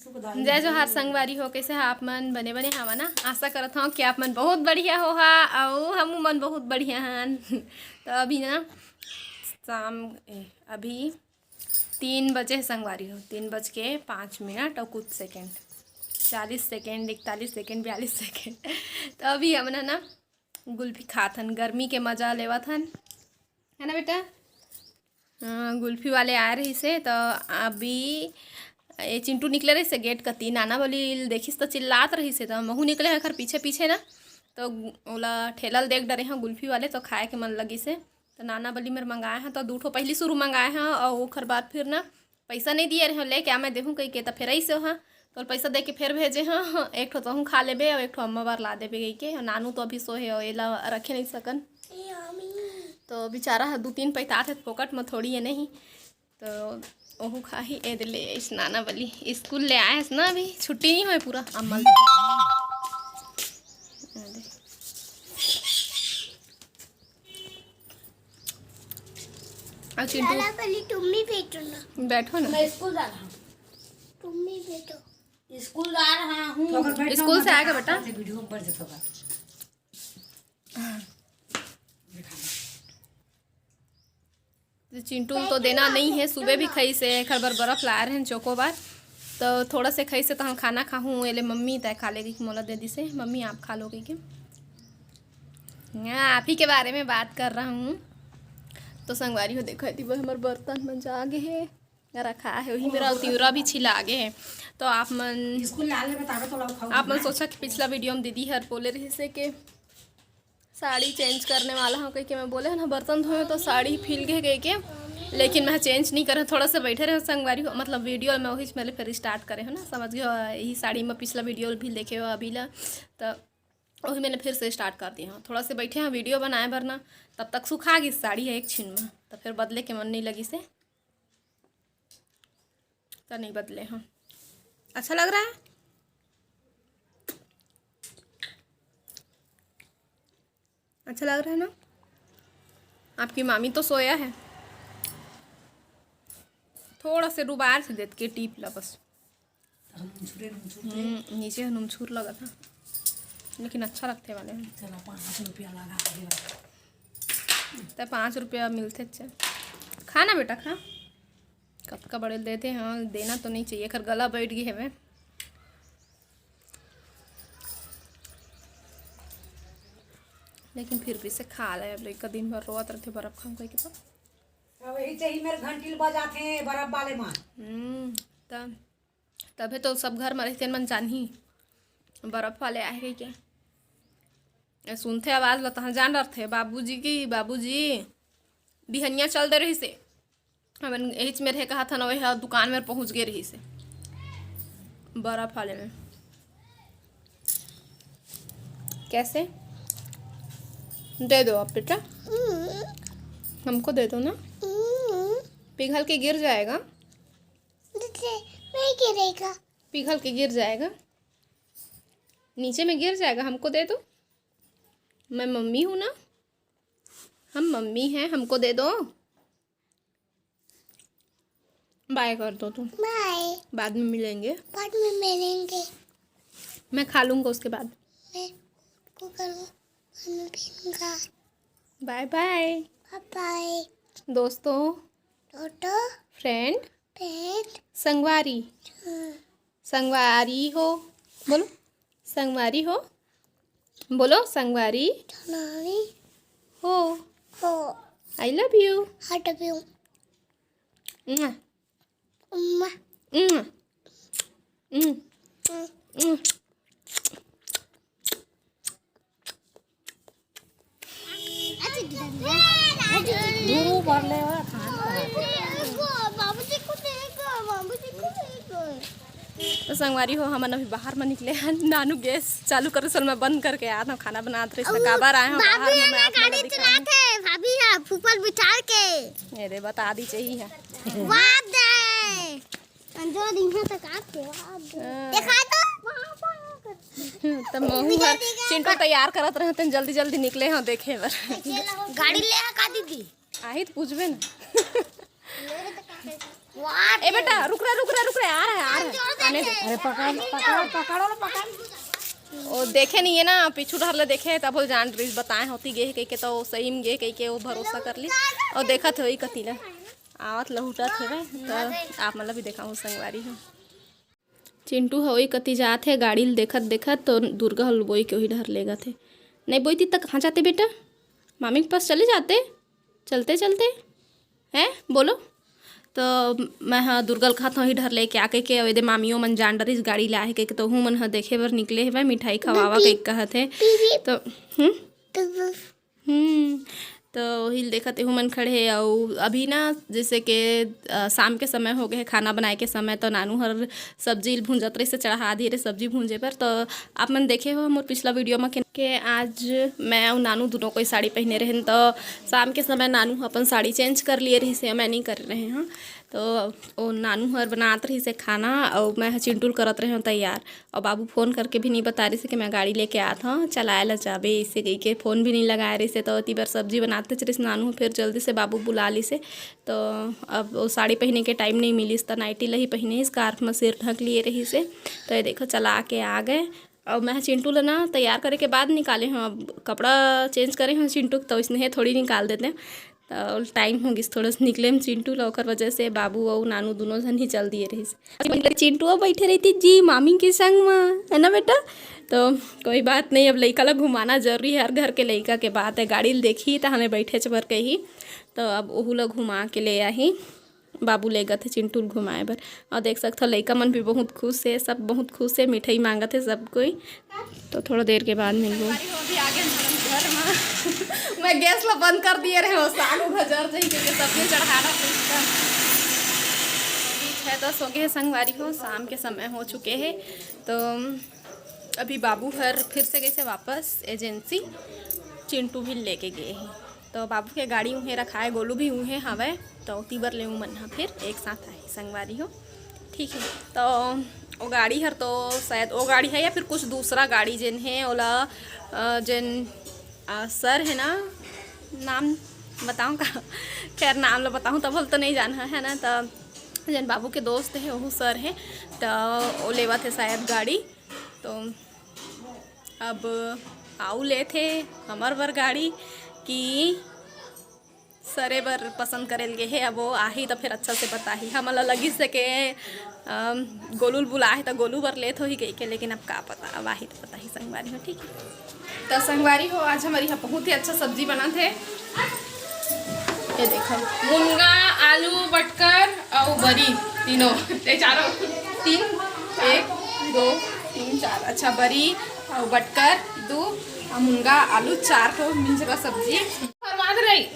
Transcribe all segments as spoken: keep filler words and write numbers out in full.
जय जोहार संगवारी हो, कइसे हा आप मन? बने बने हवा ना? आशा करत हव कि आप मन बहुत बढ़िया होहा, अउ हमू मन बहुत बढ़िया हन। तो अभी ना शाम, ए, अभी तीन बजे हे संगवारी हो, तीन बज के पाँच मिनट अउ कुछ सेकंड, चालीस सेकंड, इकतालीस सेकंड, बयालीस सेकंड। तो अभी हमन ह ना गुल्फी खात हन, गर्मी के मजा लेवत हन, है ना बेटा? हाँ, गुल्फी वाले आए रहिस हे, तो अभी ये चिंटू निकले रहिस हे गेट कती, नाना बली ल देखिस तो चिल्लात रहिस हे, तो महू निकले हन एखर पीछे पीछे ना, तो ओला ठेला ल देख डरे हन गुल्फी वाले, तो खाए के मन लगिस हे, तो नाना बली मेर मंगाए हन, तो दू ठो पहिली शुरू मंगाए हन, अउ ओखर बाद फिर ना पइसा नइ दिए रहेंव, लेके आ मैं देहूँ कहिके, त फेर अइसे हो, हाँ, तोर पइसा दे के फेर भेजे हन, एक ठो तहूँ खा लेबे, अउ एक ठो अम्मा बर ला देबे कहिके, अउ नानू तो अभी सोहे, अउ एला रखे नइ सकन। तो बेचारा ह दू तीन पइतात हे, फोकट म थोड़ी ए नहीं, तो ओहू खाही। ए दे ले, इस नाना बली स्कूल ले आए हस ना, अभी छुट्टी नइ होए पूरा, अम्मा ल दे। ए दे। अउ चिंटू, नाना बली, तुम भी बैठो ना। बैठो ना। मैं स्कूल जा रहा हूँ। तुम भी बैठो। स्कूल जा रहा हूँ। तो अगर बैठना स्कूल से आएगा बेटा? वीडियो में बढ़ जाता होगा। तो चिंटू ल तो देना नइ हे, सुबह भी खाइस हे, एखर बर बर्फ लाए रहेन चोकोबार, तो थोड़ा से खाइस हे, तो हम खाना खाहूँ, एले मम्मी तय खा ले कहिके मोला दे दिस हे, मम्मी आप खा लो कहिके। हाँ, आप ही के बारे में बात कर रहा हूँ। तो संगवारी हो, देखो, एती बर हमर बर्तन मन जागे हे, रखा हे, वही मेरा तिवरा भी छिला गे हे। तो आप मन, स्कूल ले आले बतावे तो लाओ खाओ आप मन ना। सोचा कि पिछला वीडियो में दीदी हर बोले रहिस हे के साड़ी चेंज करने वाला हूँ कहिके मैं बोले हूँ ना, बर्तन धोए तो साड़ी फील गे कहिके, लेकिन मैं चेंज नइ करे हूँ, थोड़ा सा बैठे रहे संगवारी हो, मतलब वीडियो में वही मेले फिर स्टार्ट करे हो ना, समझ गए हो, यही साड़ी में पिछला वीडियो भी देखे हो अभी ला, तो वही मेले फिर से स्टार्ट कर दिए हूँ। थोड़ा से बैठे हैं वीडियो बनाए बर ना, तब तक सुखा गिस साड़ी हे एक छिन में, तो फिर बदले के मन नइ लगिस हे। तो नहीं बदले हूँ। अच्छा लग रहा है? अच्छा लग रहा है ना? आपकी मामी तो सोया है, थोड़ा से डुबार से देत के टीप ला बस। हम्म, नीचे ह नुमछुर लगा था, लेकिन अच्छा लगते वाले हैं। चला, पाँच रुपया लगा दे। त पाँच रुपया मिलते, अच्छा। खा ना बेटा, खा। कतका बड़े ल देते हैं, देना तो नहीं चाहिए, एखर गला बैठ गई हवे। लेकिन फिर भी से खा ले, अब लइका दिन भर रोवत रहते बर्फ खाऊं कहिके तो। अब यही चाहिए मेरे घंटी ल बजाते हैं बर्फ वाले मन। हम्म, त तभे तो सब घर में रहते मन जानही बर्फ वाले आए कहिके। ए, सुनथे आवाज ल तहाँ जान डरथे, "बाबूजी की, बाबूजी।" बिहनिया चल दे रहिस हे। हमन एहिच में रहे कहा था ना, वह दुकान में पहुँच गए रहिस हे बर्फ वाले में। कैसे? दे दो आप बेटा, हमको दे दो ना। पिघल के गिर जाएगा। नहीं गिरेगा। पिघल के गिर जाएगा, नीचे में गिर जाएगा। हमको दे दो, मैं मम्मी हूँ ना, हम मम्मी हैं, हमको दे दो। बाय कर दो तुम। बाय। बाद में मिलेंगे। बाद में मिलेंगे। मैं खा लूँगा उसके बाद। मैं कुकर में खाना पीऊँगा। बाय बाय। बाय बाय। दोस्तों। दोस्तों। फ्रेंड। फ्रेंड। संगवारी। हाँ। संगवारी हो, बोलो। संगवारी हो, बोलो, संगवारी। संगवारी। हो। हो। I love you। I love you। मुआ। मुआ। मुआ। मुआ। मुआ। धुरू भर ले, खाना। तो संगवारी हो, हमन अभी बाहर में निकले हन। नानू गैस चालू करे, सल मैं बंद करके आत हूँ, खाना बनात रहिस ना, काबर आए हूँ बाहर में, मैं आप लोग दिखाए हूँ। भाभी हा फूफल बिठार के। ये दे, बता दी चाहिए है। वाह दे। अंजो दिन है तो का के वाह दे। हाँ। देखा तो। तो महू हर चिंटू तैयार करत रहे, तेन जल्दी जल्दी निकले हो देखे बर। गाड़ी ले हा का दीदी? आही तो पूछबे ना। ए बेटा, रुक रहा, रुक रहा, रुक रहा, आ रहा है, आ रहा है, आने दे। अरे पकड़, पकड़, पकड़ो ना, पकड़। वो देखे नहीं है ना, पीछू डहर ले देखे, तब बोल जान रही, बताए होती गे है कह के, तो सही में गे कह के वो भरोसा कर ली। और देखत हो ई कती ला आवत लहुटत हेवय, तो आप मन ला भी देखाऊँ संगवारी हो। चिंटू ह ओई कती जात हे, गाड़ी ल देखत देखत, तो दुर्गा ह बोई के ओही डहर लेगत हे। नहीं बोई ती त कहाँ जाते बेटा? मामी के पास चले जाते, चलते चलते, हैं बोलो। तो मैं ह दुर्गा ल कहत हूँ, ओही डहर लेके आ कह के, अउ एदे मामियो मन जान डरिस गाड़ी ला हे कह के, तो हूँ मन ह देखे बर निकले हेवय, मिठाई खवावा कह के कहत हे। तो हम्म हम्म, तो ओही ल देखत एहू मन खड़े हे। अउ अभी ना, जैसे के अ, शाम के समय हो गए हे, खाना बनाए के समय, तो नानू हर सब्जी ल भूंजत रहिस हे, चढ़ा दिए रहे सब्जी भूंजे बर। तो आप मन देखे हो मोर पिछला वीडियो में के, के आज मैं अउ नानू दोनों कोई साड़ी पहने रहेन, तो शाम के समय नानू ह अपन साड़ी चेंज कर लिए रहिस हे, मैं नहीं कर रहे हूँ। तो ओ नानू हर बनात रहिस हे खाना, अउ मैं ह चिंटू ल करत रहे हूँ तैयार। अउ बाबू फोन करके भी नहीं बता रहिस हे कि मैं गाड़ी लेके आत हूँ, चलाए ला जाबे, इसे कहि के फोन भी नहीं लगाए रहिस हे। तो ओती बर सब्जी बनात रहिस नानू, फिर जल्दी से बाबू बुला लिस हे। तो अब वो साड़ी पहने के टाइम नहीं मिलिस, त नाइटी ला ही पहने, स्कार्फ में सिर ढक लिए रहिस हे। तो ये देखो, चला के आ गए। और मैं चिंटू ला ना तैयार करे के बाद निकाले हूँ, अब कपड़ा चेंज करे हूँ चिंटू के, तो इसने थोड़ी निकाल देते। तो टाइम हो गिस थोड़ा सा निकले में चिंटू ला, ओकर वजह से बाबू अउ नानू दोनों झन ही चल दिए रहिस। चिंटू अब बैठे रहिती जी मामी के संग में, है ना बेटा? तो कोई बात नहीं, अब लइका ला घुमाना जरूरी है, हर घर के लइका के बात है। गाड़ी ल देखी त हमें बैठे च बर कही, तो अब ओहू ला घुमा के ले आही। बाबू लेगत हे चिंटू ल घुमाए बर। और देख सकथो, लइका मन भी बहुत खुश हे, सब बहुत खुश हे, मिठाई मांगत हे सब कोई। तो थोड़ा देर के बाद मिलबो। संगवारी हो, अभी आ गए हम घर में। मैं गैस ला बंद कर दिए रहे हो, साग उघर जर जाही क्योंकि सब्जी चढ़ाना पूछता। अभी छः दस हो गए हे संगवारी हो, शाम के समय हो चुके हे। तो अभी बाबू हर फिर से गए से वापस एजेंसी, चिंटू भी लेके गए हे। तो बाबू के गाड़ी उहें रखाए, गोलू भी उहें हवय, तो ओती बर ले उमन ह फिर एक साथ आए संगवारी हो। ठीक है, तो वो गाड़ी हर तो शायद वो गाड़ी है या फिर कुछ दूसरा गाड़ी जेन है ओला, अ, जेन, अ, सर है ना, नाम बताऊँ का? खैर, नाम ला बताऊँ तब बोल तो नहीं जान है ना, तो जेन बाबू के दोस्त है, वहू सर है, तो वो लेवत है शायद गाड़ी। तो अब आऊ लेथे हमर बर गाड़ी कि सरे बर पसंद करे ल गे हे। अब वो आही त फिर अच्छा से बताही। हमन ल लगिस हे के, अम, गोलू ल बुलाए हे त गोलू बर लेत होही कहिके, लेकिन अब का पता, अब आही त बताही संगवारी हो, ठीक है। त संगवारी हो, आज हमर इहाँ बहुत ही अच्छा सब्जी बनत हे। ये देखो, मुनगा, आलू, बटकर अउ बरी, तीनों, ये चारों, तीन, एक, दो, तीन, चार, अच्छा, बरी अउ बटकर दू, अउ मुनगा, आलू, चार ठो मिंजरा सब्जी। फरमाद रही।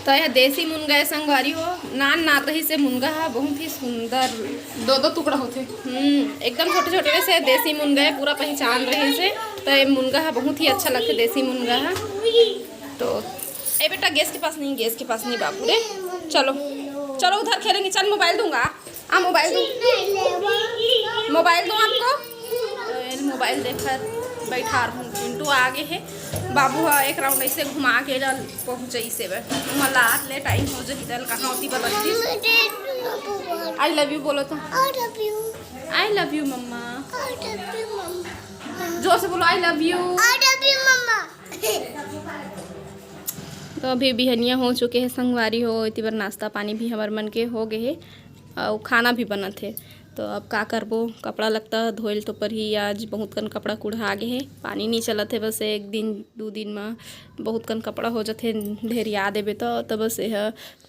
तो यह देसी मुनगा है संगवारी हो, नान नान रहिस हे मुनगा हा, बहुत ही सुंदर। दो दो टुकड़ा होथे। हम्म, एकदम छोटे छोटे रहिस हे, देसी मुनगा है, पूरा पहचान रहिस हे। तो ये मुनगा हा बहुत ही अच्छा लगथे, देसी मुनगा हा। तो ए बेटा, गैस के पास नहीं, गैस के पास नहीं बाबू रे। चलो, चलो उधर खेलेंगे, चल मोबाइल दूंगा। आ मोबाइल दो, मोबाइल दो आपको। तो एल मोबाइल देखत बैठा रहूँ। चिंटू आगे हे, बाबू हा एक राउंड ऐसे घुमा के ल पहुँचई से बे। मलात ले टाइम हो जही तल कहाँ होती बदलती। I love you बोलो तो। I love you। I love you mamma. I love you मम्मा। जोर से बोलो, I love you। I love you मम्मा। तो अभी बिहनिया हो चुके हे संगवारी हो, इति बर नाश्ता पानी भी हमर मन के हो गए हे। अउ खाना भी बनत हे। तो अब का करबो, कपड़ा लत्ता धोए ल तो परही। आज बहुत कन कपड़ा कुढ़ा गे हे, पानी नी चलत हे। बस एक दिन दू दिन म बहुत कन कपड़ा हो जथे, ढेरिया देबे तो, तो बस एह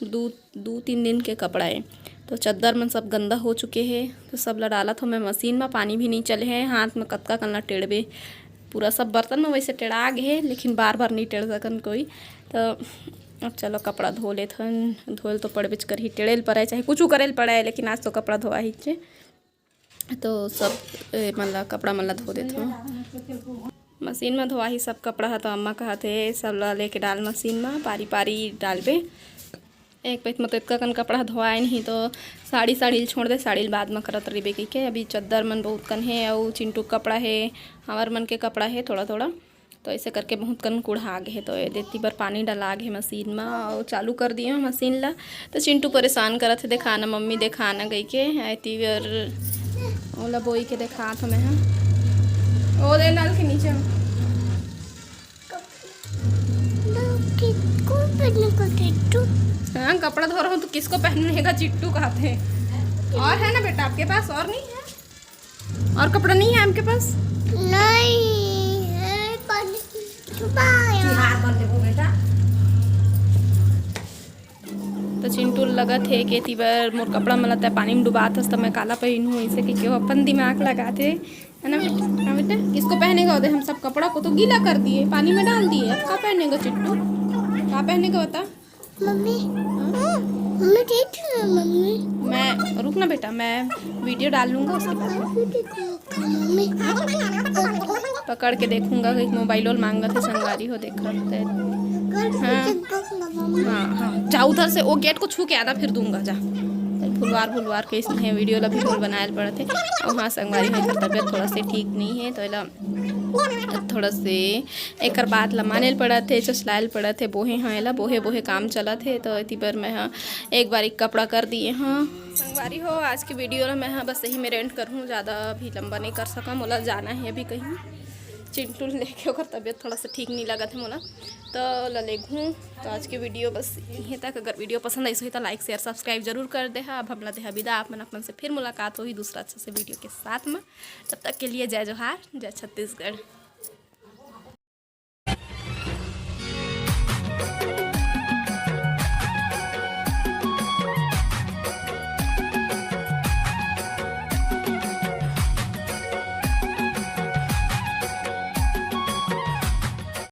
दू, दू तीन दिन के कपड़ा ए। तो चद्दर मन सब गंदा हो चुके हे, तो सब ल डालत हो मैं मशीन म। पानी भी नी चले हे, हाथ म कतका कन ल टेड़बे। पूरा सब बर्तन म वैसे टेड़ा गे हे, लेकिन बार बार नी टेड़ सकन कोई। तो अब चलो कपड़ा धो लेथन, धोए ल तो पड़बेच करही, टेड़े ल पड़े चाहे कुछ करे ल पड़े, लेकिन आज तो कपड़ा धोआ ही चे। तो सब ए, मन ला, कपड़ा मन ला धो देथन। मशीन म धोआही सब कपड़ा ह, तो अम्मा कहत हे सब ला लेके डाल मशीन म, पारी पारी डालबे। एक पैत म तो एतका कन कपड़ा ह धोआए नहीं, तो साड़ी, साड़ी ल छोड़ दे, साड़ी ल बाद म करत रहिबे कहिके। अभी चद्दर मन बहुत कन हे, अउ चिंटू के कपड़ा हे, हमर मन के कपड़ा हे थोड़ा थोड़ा। तो ऐसे करके बहुत कन कुढ़ा गे हे, तो ये देती बर पानी डला गे हे मशीन म, अउ चालू कर दिए हँव मशीन ला। तो चिंटू परेशान करत हे, "देखा ना मम्मी, देखा ना," कहिके। एती बर ओला बोई के देखात हँव मैं ह। ओ दे नल के नीचे म। किसको पहनने को चिट्टू? हाँ, कपड़ा धो रहा हूँ तो किसको पहनने का चिट्टू कहते हैं। और है ना बेटा आपके पास, और नहीं है? और कपड़ा नहीं है आपके पास? नहीं है, पर छुपाया। तो चिंटू लगत हे के एती बर मोर कपड़ा मन ला तैं पानी में डुबात हस, त मैं काला पहिनहूँ, ऐसे कहिके वो अपन दिमाग लगात हे, है ना बेटा? हाँ बेटा, किसको पहनेगा? वो दे, हम सब कपड़ा को तो गीला कर दिए, पानी में डाल दिए, अब का पहनेगा चिट्टू? का पहनेगा बता? मम्मी, मम्मी, देख ना, मम्मी। मैं, रुक ना बेटा, मैं वीडियो डाल लूँगा उसके बाद। मम्मी। पकड़ के देखूँगा कि मोबाइल ओल मांगत हे संगवारी हो, देखत हे। हाँ। हाँ, हाँ, जा उधर से, वो गेट को छू के आना, फिर दूंगा, जा। चल, फुलवार, फुलवार के इसने वीडियो ला भी मोल बनाए ल पड़त हे। अउ हाँ, संगवारी हो, एकर तबियत थोड़ा से ठीक नहीं है, तो एला थोड़ा से एकर बात ला माने ल पड़त हे, चुचलाए ल पड़त हे, बोहे हाँ एला, बोहे, बोहे काम चलत हे, तो एती बर मैं हाँ एक बार एक कपड़ा कर दिए हाँ। संगवारी हो, आज के वीडियो ला मैं हाँ बस यही मेर end करहूँ, ज़्यादा भी लंबा नहीं कर सकम, मोला जाना है अभी कहीं चिंटू ल लेके, ओकर तबियत थोड़ा सा ठीक नहीं लगत है मोला, तो ला लेगहूँ। तो आज के वीडियो बस यहीं तक। अगर वीडियो पसंद आइस होही तो like, share, subscribe जरूर कर देहा। अब हमला देहा विदा, आप मन, अपन से फिर मुलाकात होही दूसरा अच्छा से वीडियो के साथ में। तब तक के लिए जय जोहार, जय छत्तीसगढ़।